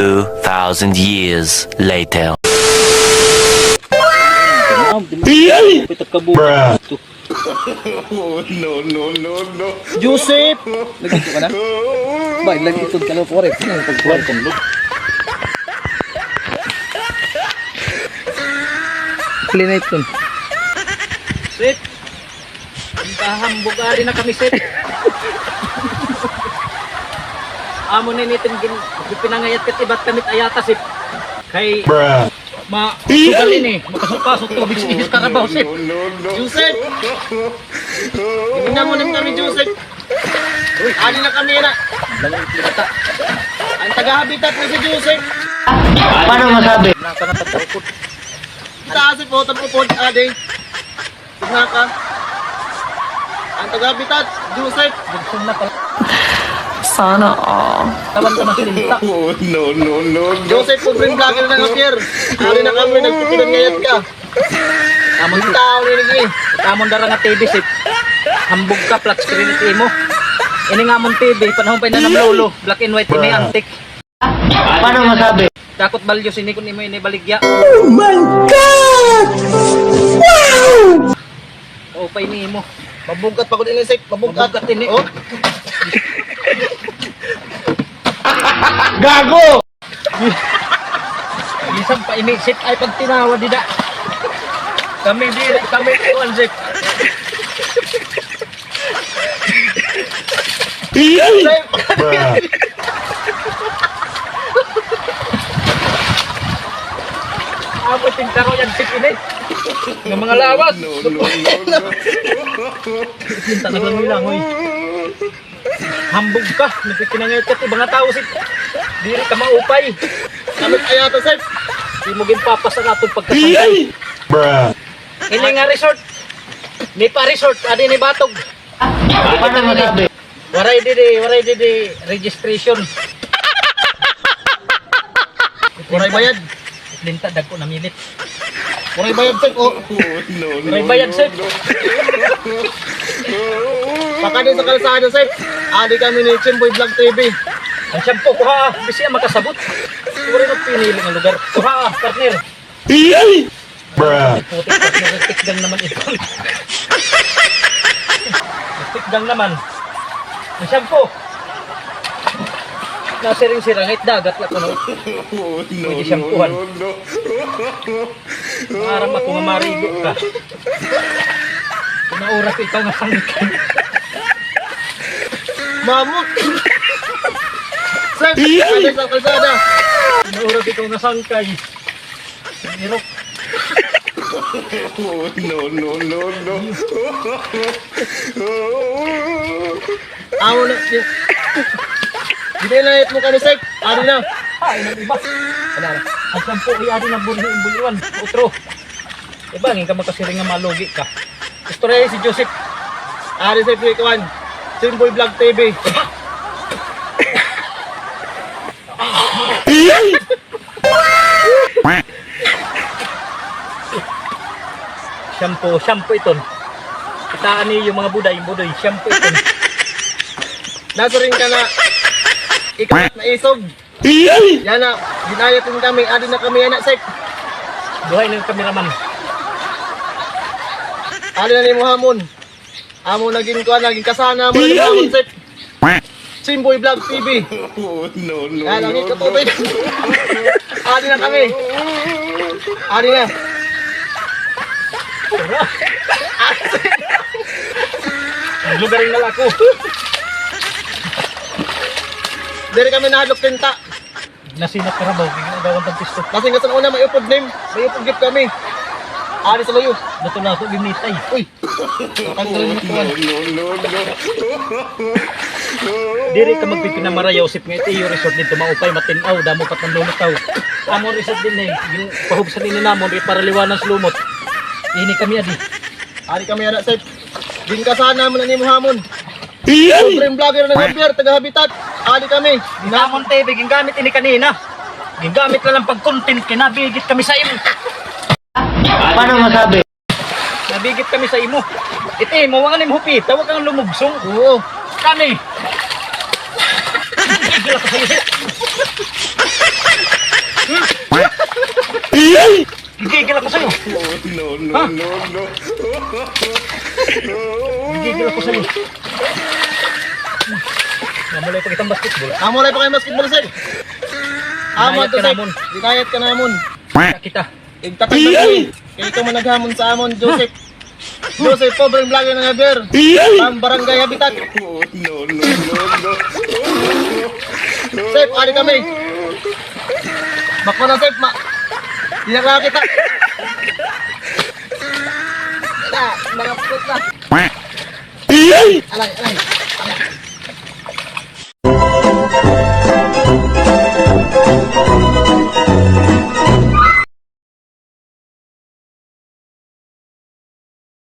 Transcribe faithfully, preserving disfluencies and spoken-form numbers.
Two thousand years later. Joseph! Nagkito ka na? Ba, ilang itod ka na, pare. Pagkuhan kong log. Clean it dun. Sip! Ang kahambog, adi na kami, Sip. Amo na ini it gin-, ginpinangayat ka, ibat kami ayata, Sip. Kay ma-, sugal ini. Makasukasok tubig sa ihis karabaw, Sip. Joseph! Ginamon kami, Joseph. Adi na kami na. Ang taga-Habitat na si Joseph. Paano masabi? Kita si Potang Upod, adi. Tignan ka. Ang taga-Habitat, Joseph. Sana all. Tawan ka magsinta. Joseph, pobreng vlogger na nga, Pierre. Adi na kami, nagpipinangayat ka. Amon tao ni lagi. Amon dara nga T V, Sip. Hambog ka, flat screen it imo. Ini nga amon T V, panahon pa ini nga lolo, black and white ini, antique. Paano masabi? Dakot balyo sini kun imo ini baligya. Oh my God! Wow! O, pa ini imo. Mabungkat pa ko din, Sip. Mabungkat. Mabungkat ini. Oh. Gago! Bisan pa ini, Sip, ay pagtinawa dida. Kami diri, kami kuan, Sip. Bruh. Amo, tintaro yan, Sip, ini. Ng mga lawas. No, no, no, no. Tinta na lang nila, hoy. Hambog ka, nagpipinangayat ka, mga tao, Sip. Diri ka maupay. Kami kaya to, Sip. Di mo ginpapas ang atong pagkasangkay. Bruh. Ini nga resort. Ni pa resort, adi ni Batog. Paano masabi? Waray didi, waray didi registration. Waray bayad. Linta, dagko na milit. Waray bayad, Sip, oh. Waray bayad, Sip. Pakadi sa kalsada, Sip. Adi kami ni Chimboy Vlog T V. Ang shampoo ko, ha, bisi ang makasabot. Siguro nagpinili ng lugar. Kuha, partner. Bruh. Putik, partner, nagtikgang naman ito. Nagtikgang naman. Ang shampoo. Nasiring-sirang it dagat la kuno. Pwede shampoohan. Maaram ako nga marigo ka. Pinaura ko ikaw nga sangkay. Mamot! Sir, ano sa kalsada? Pinaura ko ikaw nga sangkay. Irok. No, no, no, no. Amo na. Dili na it mo kani, Sek. Adi na. Ay, nang iba. Wala na. Ang sampo, ay, adi na, buli-, buliwan. Utro. Iba, ngin ka makasiring nga malugi ka. Istorya si Joseph. Adi sa ikuan. Simboy Vlog T V. Shampoo, shampoo iton. Kitaa niyo mga buday, buday, shampoo iton. Nasiring ka na ikaw na isog. Yana, ginayat din kami, adi na kami yana, Sek. Buhay na yung kameraman. Adi na ni Muhamon. Amo na gin kuan na, gin kasana mo na ni Muhamon, Sek. Simboy Vlog T V. No, no, no, no. Adi na, adi na kami. Adi na. Lugaring na lang ako. Diri kami nahadlok tinta. Nasinat ka na ba? Ginagawan pag pisto. Kasi nga sa una, may upod nim. May upod gid kami. Adi sa luyo. Nato-nato, binitay. Uy! Tanggalin mo kuwan. Diri ka magpipinamarayaw, Sip, nga ito iyo resort dito, maupay, matin-aw, damo pa tang lumutaw. Amo resort din eh, yung pahubsan ini namon, di para liwanan sa lumot. Ini kami, adi. Adi kami, anak, Sip. Din ka sana mo na ni Muhamon. Sobrang vlogger na Javier, taga Habitat. Adi kami. Namon T V, gingamit ini kanina. Gingamit na lang pag-content, kinabigit kami sa imo. Paano masabi? Nabigit kami sa imo. Iti mo, wala nim hupita, wag kang lumugsong. Oo. Kami. Gila ko sa iyo. Gigigil ako sa'yo. No, no, ha? No, no. Gigigil ako sa'yo. Namulay pa kitang basketball. Namulay pa kay basketball, sir. Amon to, sir. Dinayat ka namon. Dinayat ka namon. Kita. Igtatag na kami. Kay ikaw man naghamon sa amon, Joseph. Joseph, pobreng vlogger nga vlogger. From Barangay Habitat. No, no, no, no. Sep, adi kami. Bako na, Sep, ma-, dinak na kita. Na, malapot na. Alay, alay.